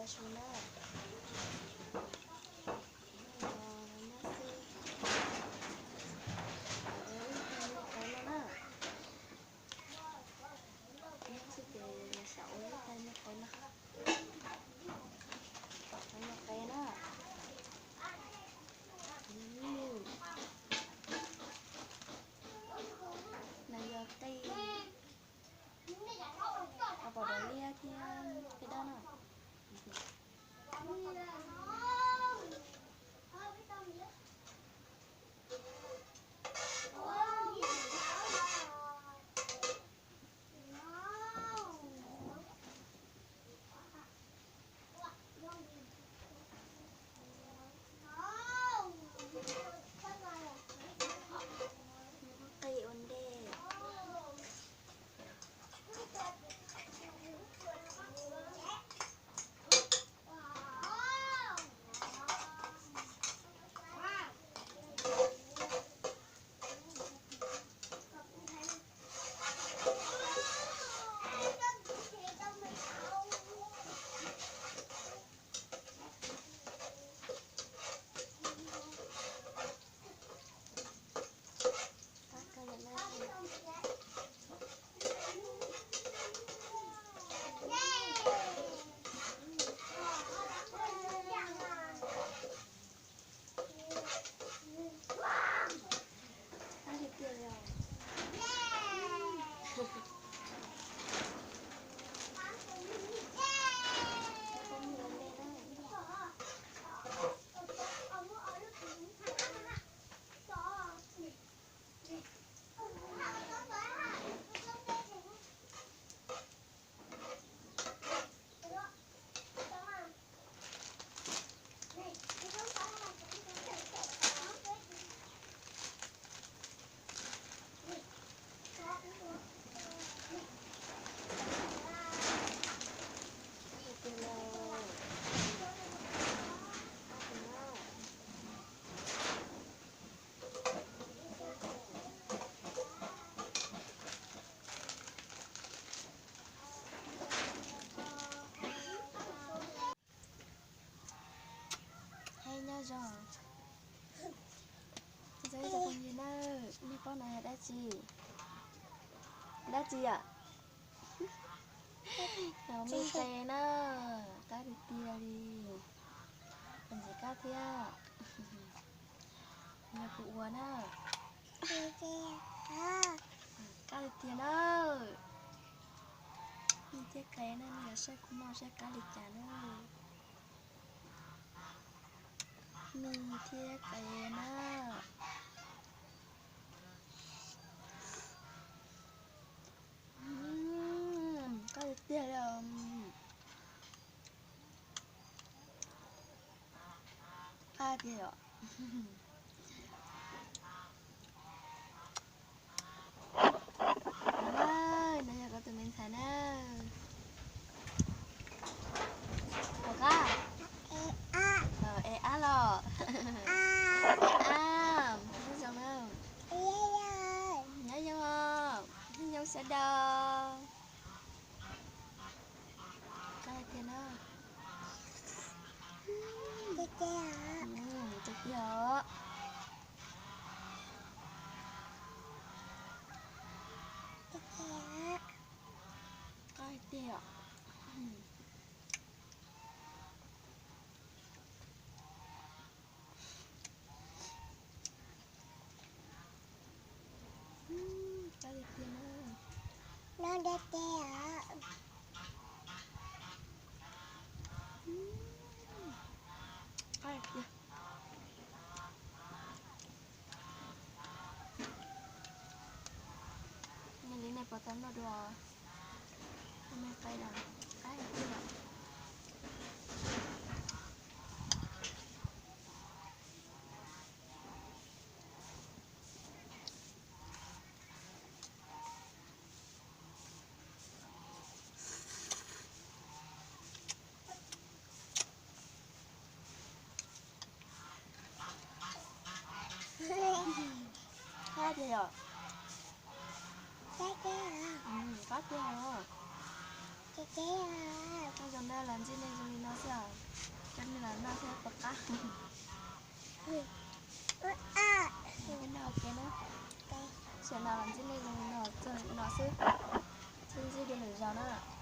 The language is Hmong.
Su na, nyob xwb, ib tag me qau no na, nyob xwb ces xav ua ib tag me qau no, qau no qe na. No yog qe, pom dav liab thiab qe daj na. Qe ua ntej. Hais nyob zoo, txhua txhua ib tsoom phooj ywg na, nej paub no yog dab tsi? Dab tsi yom? Yog me qe na, qab tiag tiag li. Ntxim qab thiab. Yog kuv ua na. Qab tiag tiag na. Me thiab qe na, nej yuav saib kuv noj saib qab li cas na. Me thiab qe na. Qab tiag tiag li. Qab tiag yom. No yog koj tus me ntxhais na. Ua qab. Es ab los. Es ab, nyob zoo na. Nyob zoo os, nyob zoo sawv daws. Qab tiag na. Tiag tiag os. Qab tiag os. Qab tiag tiag na. Noj tiag tiag os. Qab tiag. Nej li nej puas tau noj dua? Me qe na, qab tiag. Qab tiag yom? Qab tiag. Qab tiag os. No los ntsib nej zoo li no xwb os. Coj nej los noj thiab puas qab? Noj ua ke na. Tam sim no los ntsib nej zoo li no, txog li no xwb. Sib ntsib dua lwm zaus na.